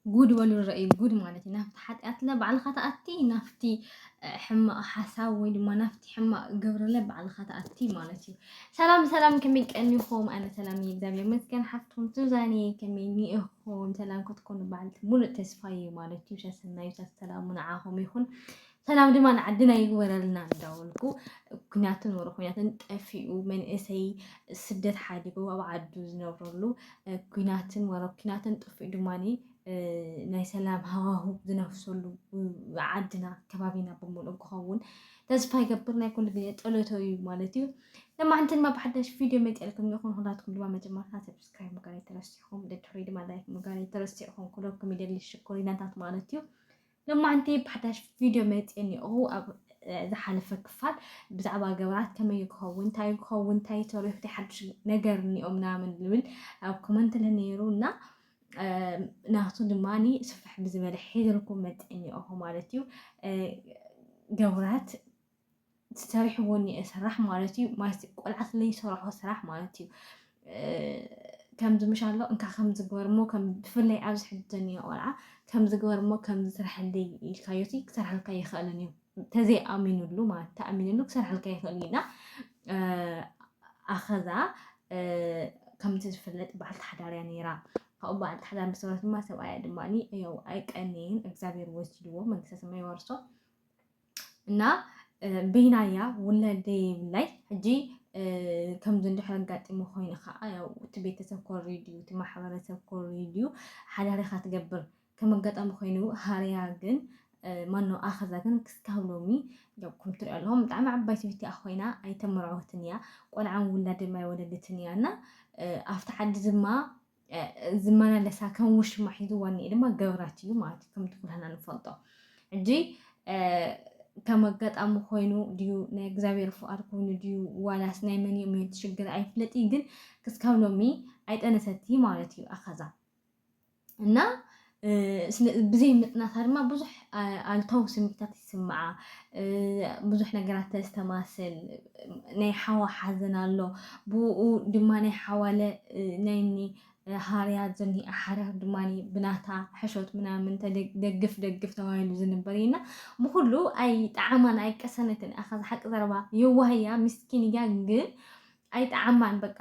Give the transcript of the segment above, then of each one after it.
ጉድ በሉ ርኣዩ፣ ጉድ ማለት እዩ። ናብቲ ሓጢኣትለ ባዕልኻ ትኣቲ፣ ናብቲ ሕማቕ ሓሳብ ወይ ድማ ናብቲ ሕማቕ ግብርለ ባዕልኻ ትኣቲ ማለት እዩ። ሰላም ሰላም፣ ከመይ ቀኒኹም? ኣነ ሰላም እየ፣ እግዚኣብሔር ይመስገን። ሓፍትኩም ሱዛን እየ፣ ከመይ እኒኢኹም? ሰላም ክትኮኑ በዓልቲ ሙሉእ ተስፋ እየ ማለት እዩ። ሰሰናዩ ሰሰላሙ ንዓኹም ይኹን። ሰላም ድማ ንዓድና ይግበረልና እንዳበልኩ፣ ኩናትን ወረ ኩናትን ጠፊኡ፣ መንእሰይ ስደት ሓዲጉ ኣብ ዓዱ ዝነብረሉ፣ ኩናትን ወረ ኩናትን ጠፊኡ ድማ ናይ ሰላም ሃዋሁ ዝነፍሰሉ ዓድና ከባቢና ብምሉእ ክኸውን ተስፋ ይገብር። ናይ ኩሉ ግዜ ጸሎተይ እዩ ማለት እዩ። ለማዓንቲ ድማ ብሓዳሽ ቪድዮ መፅእልኩም ይኹን። ኩላትኩም ድማ መጀመርታ ሰብስክራይብ ምግባር ኣይተረሲዕኹም፣ ድሕሪ ድማ ላይክ ምግባር ኣይተረሲዕኹም ክብለኩም ይደሊ ሽኮሪናታት ማለት እዩ። ለማዓንቲ ብሓዳሽ ቪድዮ መፅእ እኒኦ ኣብ ዝሓለፈ ክፋል ብዛዕባ ገባራት ከመይ ክኸውን፣ እንታይ ክኸውን፣ እንታይ ተሪፉ፣ እንታይ ሓድሽ ነገር እኒኦ ምናምን ዝብል ኣብ ኮመንት ነይሩ እና ናቱ ድማ ስፍሕ ብዝበለ ሒዝልኩም መፅእ እኒኦ ማለት እዩ። ገባራት ዝሰሪሕዎ እኒኦ ስራሕ ማለት እዩ። ማለት ቆልዓ ስለዝሰርሖ ስራሕ ማለት እዩ። ከምዚ ምሽ ኣሎ እንካ ከምዚ ግበር እሞ ከም ብፍላይ ኣብዚ ሕጂ ዘኒኦ ቆልዓ ከምዚ ግበር እሞ ከምዚ ስርሐለይ ኢልካዮ ሲ ክሰርሐልካ ይኽእልን እዩ። ተዘይኣሚኑሉ ማለት ተኣሚኑሉ ክሰርሐልካ ይኽእል እዩ። እና ኣኸዛ ከምቲ ዝፍለጥ በዓልቲ ሓዳር እያ ነይራ። ካብኡ በዓልቲ ሓዳር ምስ ነበረት ድማ ሰብኣያ ድማ ያው ኣይቀነየን፣ እግዚኣብሔር ወሲድዎ፣ መንግስተ ሰማይ ይወርሶ። እና በይናያ ውላደ የብላይ። ሕጂ ከምዚ እንድሕር ኣጋጢሙ ኮይኑ ከዓ ያው እቲ ቤተሰብ ኮሪድዩ፣ እቲ ማሕበረሰብ ኮሪድዩ ሓዳር ኢኻ ትገብር። ከም ኣጋጣሚ ኮይኑ ሃርያ ግን ማኖ ኣኸዛ ግን ክስካብ ሎሚ ያው ከም ትሪኦ ኣለኹም ብጣዕሚ ዓባይ ሰበይቲ እያ ኮይና ኣይተመርዖትን እያ። ቆልዓን ውላድን ኣይወለደትን እያ። እና ኣብቲ ዓዲ ድማ ዝመላለሳ ከም ውሽማ ሒዝዋ እኒኤ ድማ ገባራት እዩ ማለት እዩ። ከምቲ ኩላና ንፈልጦ ሕጂ ከም ኣጋጣሚ ኮይኑ ድዩ ናይ እግዚኣብሔር ፍቓድ ኮይኑ ድዩ ዋላስ ናይ መን እዩ መን ትሽግር ኣይፍለጥ እዩ። ግን ክስካብ ሎሚ ኣይጠነሰቲ ማለት እዩ ኣኸዛ። እና ብዘይ ምጥናሳ ድማ ብዙሕ ኣልታዊ ስሚታት ይስምዓ። ብዙሕ ነገራት ተስተማስል። ናይ ሓዋ ሓዘን ኣሎ። ብኡ ድማ ናይ ሓዋለ ናይ እኒ ሃርያ ዘኒ ሓርያ ድማ ብናታ ሕሾት ምናምን ተደ- ደግፍ ደግፍ ተባሂሉ ዝንበር እዩ። እና ብኩሉ ኣይጠዓማን ኣይቀሰነትን። ኣኻ ሓቂ ዘረባ የዋህ እያ፣ ምስኪን እያ፣ ግን ኣይጠዓማን። በቃ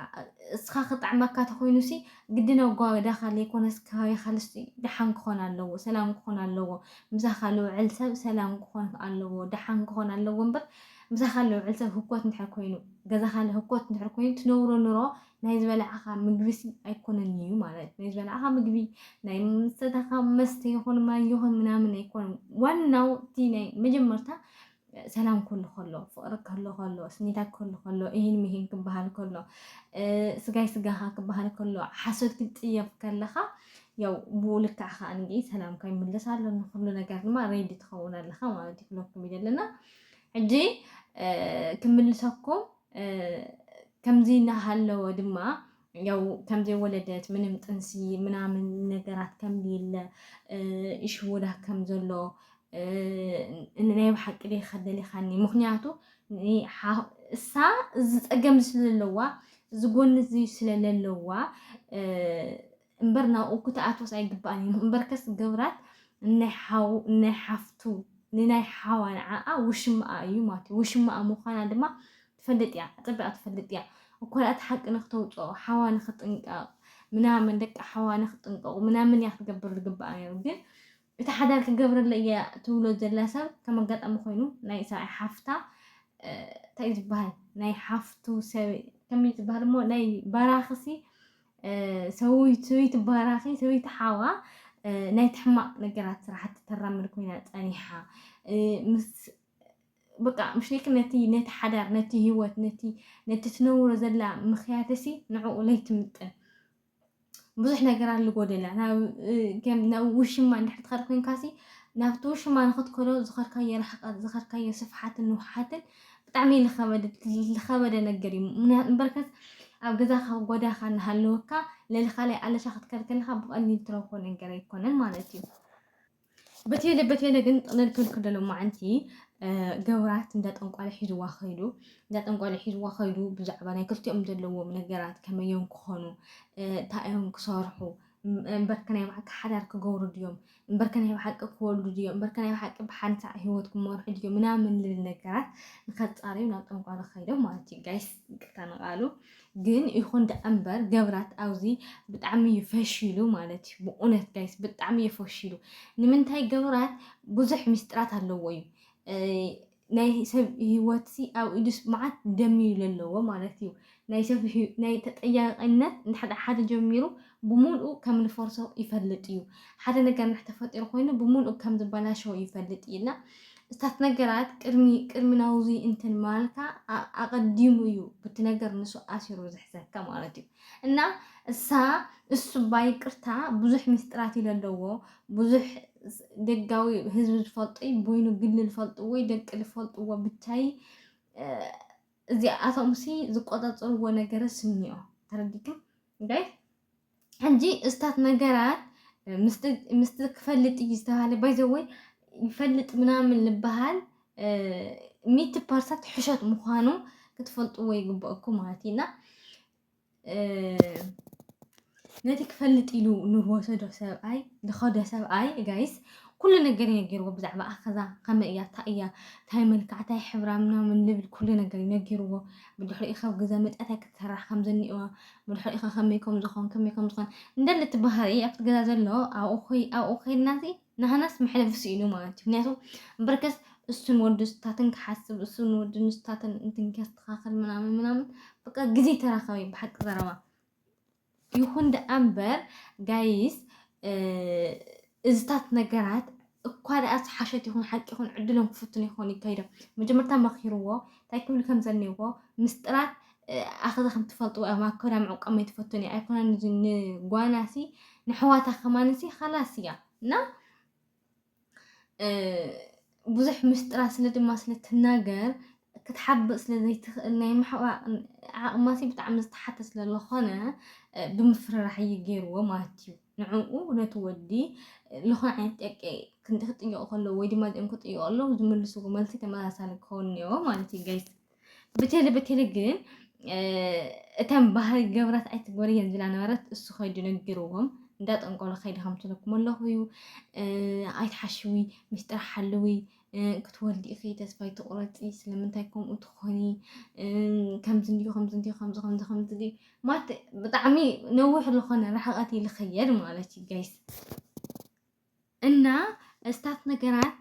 እስኻ ክጠዕመካ ተኮይኑ ሲ ግድን ኣብ ጓዳኻ ዘይኮነስ ከባቢኻ ልሲ ደሓን ክኾን ኣለዎ፣ ሰላም ክኾን ኣለዎ። ምሳኻ ልውዕል ሰብ ሰላም ክኾን ኣለዎ፣ ደሓን ክኾን ኣለዎ እምበር ምሳኻ ልውዕል ሰብ ህኮት እንድሕር ኮይኑ፣ ገዛኻ ህኮት እንድሕር ኮይኑ ትነብሮ ኑሮ ናይ ዝበላዕኻ ምግቢ ሲ ኣይኮነን እዩ ማለት። ናይ ዝበላዕኻ ምግቢ ናይ ምሰተኻ መስተ ይኹን ማይ ይኹን ምናምን ኣይኮነን። ዋናው እቲ ናይ መጀመርታ ሰላም ክህሉ ከሎ፣ ፍቕሪ ክህሉ ከሎ፣ ስኒታት ክህሉ ከሎ፣ እሂን ምሂን ክበሃል ከሎ፣ ስጋይ ስጋኻ ክበሃል ከሎ፣ ሓሶት ክትጽየፍ ከለኻ ያው ብኡ ልክዕ ከዓ እንግዲህ ሰላምካ ይምለስ ኣሎ። ንኩሉ ነገር ድማ ሬዲ ትኸውን ኣለኻ ማለት እዩ ክብለኩም ይደለና። ሕጂ ክምልሰኩም ከምዚ እናሃለወ ድማ ያው ከም ዘይወለደት ምንም ጥንሲ ምናምን ነገራት ከም የለ እሽውዳ ከም ዘሎ ናይ ብሓቂ ደይከደሊኻኒ። ምክንያቱ እሳ እዚ ፀገም ስለለዋ እዚ ጎኒ እዚ ስለለለዋ እምበር ናብኡ ክትኣትወስ ኣይግባእን እዩ። እምበርከስ ገብራት ናይ ሓው ናይ ሓፍቱ ንናይ ሓዋ ንዓኣ ውሽማኣ እዩ ማለት እዩ። ውሽማኣ ምዃና ድማ ትፈልጥ እያ፣ ኣጸቢቓ ትፈልጥ እያ። እኮ እቲ ሓቂ ንክተውፅኦ ሓዋ ንክጥንቀቕ ምናምን ደቂ ሓዋ ንክጥንቀቑ ምናምን እያ ክትገብር ዝግባኣ ነይሩ። ግን እቲ ሓዳር ክገብረለ እያ ትብሎ ዘላ ሰብ ከም ኣጋጣሚ ኮይኑ ናይ ሰብኣይ ሓፍታ እንታይ ዝበሃል ናይ ሓፍቱ ሰብ ከመይ ዝበሃል እሞ ናይ ባራኽሲ ሰበይቲ ሰበይቲ ባራኺ ሰበይቲ ሓዋ ናይቲ ሕማቕ ነገራት ስራሕቲ ተራምድ ኮይና ፀኒሓ ምስ በቃ ምሽ ነቲ ነቲ ሓዳር ነቲ ህይወት ነቲ ነቲ ትነብሮ ዘላ ምኽያትሲ ንዕኡ ለይትምጥን ብዙሕ ነገራት ልጎደላ ናብ ውሽማ እንድሕር ትኸድ ኮይንካሲ ናብቲ ውሽማ ንኽትከዶ ዝኸድካዮ ርሕቀት ዝኸድካዮ ስፍሓትን ንውሓትን ብጣዕሚ ልኸበደ ነገር እዩ። እምበርከስ ኣብ ገዛኻ ጓዳኻ እናሃለወካ ልዕሊ ካልኣይ ኣለሻ ክትከድ ከለኻ ብቐሊል ትረኽቦ ነገር ኣይኮነን ማለት እዩ። በቴለ በቴለ ግን ጥቕልል ክልክ ደሎ መዓንቲ ገብራት እንዳ ጠንቋለ ሒዝዋ ኸይዱ እንዳ ጠንቋለ ሒዝዋ ኸይዱ ብዛዕባ ናይ ክልቲኦም ዘለዎም ነገራት ከመዮም ክኾኑ እንታይ እዮም ክሰርሑ እምበርከ ናይ ብሓቂ ሓዳር ክገብሩ ድዮም፣ እምበርከ ናይ ብሓቂ ክወልዱ ድዮም፣ እምበርከ ናይ ብሓቂ ብሓንሳእ ህይወት ክመርሑ ድዮም ምናምን ልብል ነገራት ንኸጻርዩ ናብ ጠንቋሎ ከይዶም ማለት እዩ። ጋይስ፣ ይቅርታ ንቃሉ። ግን ይኹን ደኣ እምበር ገብራት ኣብዚ ብጣዕሚ እዩ ፈሺሉ ማለት እዩ። ብእውነት ጋይስ፣ ብጣዕሚ እዩ ፈሺሉ። ንምንታይ? ገብራት ብዙሕ ሚስጥራት ኣለዎ እዩ። ናይ ሰብ ህይወትሲ ኣብ ኢዱስ መዓት ደም እዩ ዘለዎ ማለት እዩ። ናይ ሰብ ህይ- ናይ ተጠያቂነት እንድሕር ሓደ ጀሚሩ ብምሉኡ ከም ንፈርሶ ይፈልጥ እዩ። ሓደ ነገር እንድሕር ተፈጢሩ ኮይኑ ብምሉኡ ከም ዝበላሸው ይፈልጥ እዩ። እና እስታት ነገራት ቅድሚ ቅድሚ ናውዚ እንትን ማልካ ኣ- ኣቐዲሙ እዩ ብቲ ነገር ንሱ ኣሲሩ ዝሕዘካ ማለት እዩ። እና እሳ እሱ ባይቅርታ ብዙሕ ሚስጥራት እዩ ዘለዎ። ብዙሕ ደጋዊ ህዝቢ ዝፈልጦ እዩ፣ ቦይኑ ግሊ ዝፈልጥዎ እዩ፣ ደቂ ዝፈልጥዎ ብቻይ። እዚኣቶም ሲ ዝቆጻጸርዎ ነገርስ እኒኦ። ተረዲኩም? ጋይ ሕጂ እስታት ነገራት ምስቲ ክፈልጥ እዩ ዝተባሃለ ባይዘወይ ይፈልጥ ምናምን ልበሃል ሚቲ ፐርሰንት ሕሸት ምዃኑ ክትፈልጥዎ ይግበእኩ ማለት እዩ። እና ነቲ ክፈልጥ ኢሉ ንወሰዶ ሰብኣይ ዝኸዶ ሰብኣይ ጋይስ ኩሉ ነገር ነጊርዎ ብዛዕባ ኣኸዛ ከመይ እያ እንታይ እያ እንታይ መልክዓ እንታይ ሕብራ ምናምን ልብል ኩሉ ነገር ነጊርዎ። ብድሕሪኡ ካብ ገዛ መፅኣ እንታይ ክትሰራሕ ከም ዘኒእዋ ብድሕሪኡ ከመይ ከም ዝኾን ከመይ ከም ዝኾን እንደለ እቲ ባህሪ ኣብቲ ገዛ ዘሎ ኣብኡ ኮይ- ኣብኡ ከይድና ሲ ናህናስ መሕለፊ ስኢኑ ማለት እዩ። ምክንያቱ እምበርከስ እሱን ወዱ ስታትን ክሓስብ እሱን ወዱ ንስታትን እንትን ከስተኻኸል ምናምን ምናምን በቃ ግዜ ተራኸበ እዩ ብሓቂ ዘረባ። ይኹን ደኣ እምበር ጋይስ እዝታት ነገራት እኳ ደኣ ዝሓሸት ይኹን ሓቂ ይኹን ዕድሎም ክፍትን ይኾን ይካይዶም መጀመርታ መኺርዎ እንታይ ክብል ከም ዘኒዎ ምስጢራት ኣኸዛ ከም ትፈልጥዎ ኣብ ማከዳ ምዕቆም ኣይትፈቱን እያ ኣይኮነን እዚ ንጓናሲ ንሕዋታ ከማንሲ ኸላስ እያ እና ብዙሕ ምስጢራት ስለ ድማ ስለ ትናገር ክትሓብእ ስለ ዘይትኽእል ናይ ምሕባእ ዓቕማሲ ብጣዕሚ ዝተሓተ ስለ ዝኾነ ብምፍርራሕ እዩ ገይርዎ ማለት እዩ። ንዕኡ ነቲ ወዲ ዝኾነ ዓይነት ጥያቄ ክንዲ ክጥየቑ ከለዉ ወይ ድማ እዚኦም ክጥየቑ ኣለዉ ዝምልስዎ መልሲ ተመሳሳሊ ክኸውን እኒኦ ማለት እዩ ጋይስ። ብቴለ ብቴለ ግን እተን ባህሪ ገብራት ኣይትግበርየን ዝላ ነበረት እሱ ከይዱ ነጊርዎም እንዳጠንቆሎ ከይደ ከም ትልኩም ኣለኹ እዩ። ኣይትሓሽዊ ሚስጥር ሓልዊ ክትወልዲ ኢኺ ተስፋ ኣይትቑረፂ ስለምንታይ ከምኡ ትኾኒ ከምዚ እንድዩ ከምዚ እንድዩ ከምዚ ከምዚ ከምዚ ድዩ ማለት ብጣዕሚ ነዊሕ ዝኾነ ርሕቐት እዩ ልኸየድ ማለት እዩ ጋይስ። እና እስታት ነገራት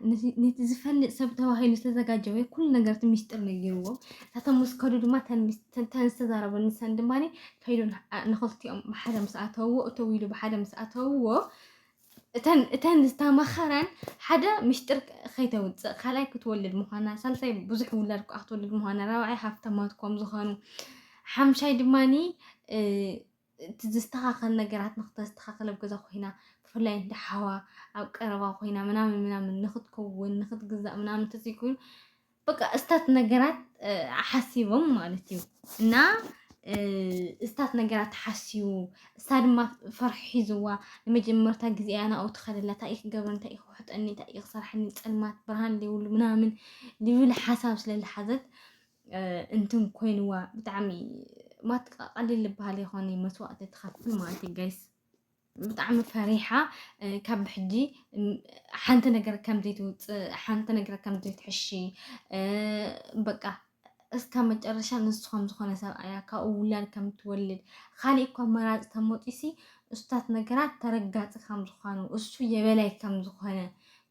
ነቲ ዝፈልጥ ሰብ ተባሂሉ ዝተዘጋጀወ ኩሉ ነገር እቲ ሚስጥር ነጊርዎም እታቶም ምስ ከዱ ድማ ተን ዝተዛረበ ንሰን ድማ ከይዱ ንክልቲኦም ብሓደ ምስ ኣተውዎ እተው ኢሉ ብሓደ ምስ ኣተውዎ እተን ዝተመኸረን ሓደ ሚስጥር ከይተውፅእ ካልኣይ ክትወልድ ምዃና ሳልሳይ ብዙሕ ውላድ ከዓ ክትወልድ ምዃና ራብዓይ ሃፍታማት ከም ዝኾኑ ሓምሻይ ድማኒ እቲ ዝስተኻኸል ነገራት ንክተስተኻኸል ኣብ ገዛ ኮይና ብፍላይ እንዳ ሓዋ ኣብ ቀረባ ኮይና ምናምን ምናምን ንክትከውን ንክትግዛእ ምናምን ተዘይኮይኑ በቃ እስታት ነገራት ሓሲቦም ማለት እዩ እና እስታት ነገራት ሓሲቡ እሳ ድማ ፈርሒ ሒዝዋ ንመጀመርታ ግዜ እያ ናብኡ ትኸደላ እንታይ ክገብር እንታይ ክውሕጠኒ እንታይ ክሰርሐኒ ፀልማት ብርሃን ዘይብሉ ምናምን ዝብል ሓሳብ ስለዝሓዘት እንትን ኮይንዋ ብጣዕሚ ማትቃ ቀሊል ዝበሃል ይኾነ መስዋእቲ ትኸፍል ማለት እዩ ጋይስ። ብጣዕሚ ፈሪሓ ካብ ሕጂ ሓንቲ ነገር ከም ዘይትውፅእ ሓንቲ ነገር ከም ዘይትሕሺ በቃ እስካ መጨረሻ ንሱ ከም ዝኾነ ሰብኣያ ካብኡ ውላድ ከም ትወልድ ካሊእ እኳ መራፂ ተመፂሲ እስታት ነገራት ተረጋፂ ከም ዝኾኑ እሱ የበላይ ከም ዝኾነ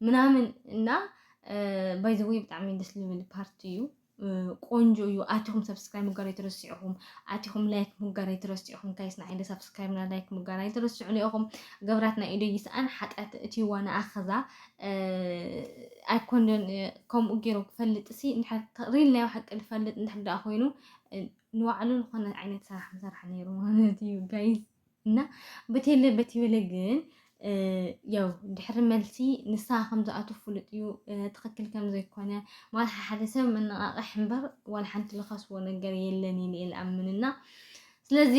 ምናምን እና ባይዘወይ ብጣዕሚ ደስ ልብል ፓርቲ እዩ። ቆንጆ እዩ ኣቲኹም ሰብስክራይብ ምግባር ኣይትረስዕኹም ኣቲኹም ላይክ ምግባር ኣይትረስዕኹም ጋይስ ንዓይደ ሰብስክራይብ ና ላይክ ምግባር ኣይትረስዑ ኒኦኹም ገብራት ናይ ኢዶ ይስኣን ሓጢኣት እቲዋ ንኣኸዛ ኣይኮንዶን ከምኡ ገይሩ ክፈልጥ ሲ ሪል ናይ ሓቂ ዝፈልጥ እንድሕር ደኣ ኮይኑ ንባዕሉ ዝኾነ ዓይነት ሰራሕ ምሰራሕ ነይሩ ማለት እዩ ጋይስ እና በቴለ በቲ በለ ግን ያው ድሕሪ መልሲ ንሳ ከም ዝኣቱ ፍሉጥ እዩ ትኽክል ከም ዘይኮነ ማለት ሓደ ሰብ መነቃቕሕ እምበር ዋላ ሓንቲ ዝኸስቦ ነገር የለን ኢለ እየ ዝኣምን እና ስለዚ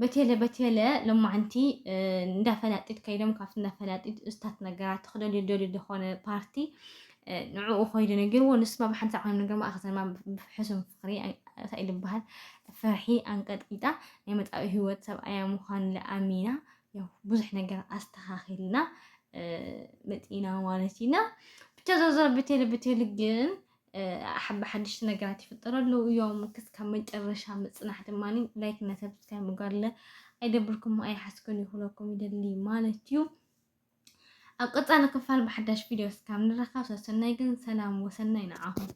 በቴለ በቴለ ሎማዓንቲ እንዳፈላጢት ከይዶም ካብቲ እንዳፈላጢት እስታት ነገራት ትኽደልዩ ደልዩ ዝኾነ ፓርቲ ንዕኡ ከይዱ ነጊርዎ ንስማ ብሓንሳእ ኮይኖም ነገር ማእኸሰማ ብሕሱም ፍቕሪ እንታይ እዩ ዝበሃል ፍርሒ ኣንቀጥቂጣ ናይ መፃኢ ህይወት ሰብኣያ ምዃኑ ኣሚና ያው ብዙሕ ነገር ኣስተኻኺልና መፂና ማለት ኢና። ብቻ ዞዞ ብቴል ብቴል ግን ሓበ ሓድሽቲ ነገራት ይፍጠሩ ኣለዉ እዮም። ክስካብ መጨረሻ ምፅናሕ ድማ ላይክ እና ሰብስክራይብ ምግባር ለ ኣይደብርኩም ኣይሓስኩን ይኹለኩም ይደሊ ማለት እዩ። ኣብ ቀፃሊ ክፋል ብሓዳሽ ቪድዮ እስካብ ንራኸብ ሰሰናይ ግን ሰላም ወሰናይ ንዓኹም።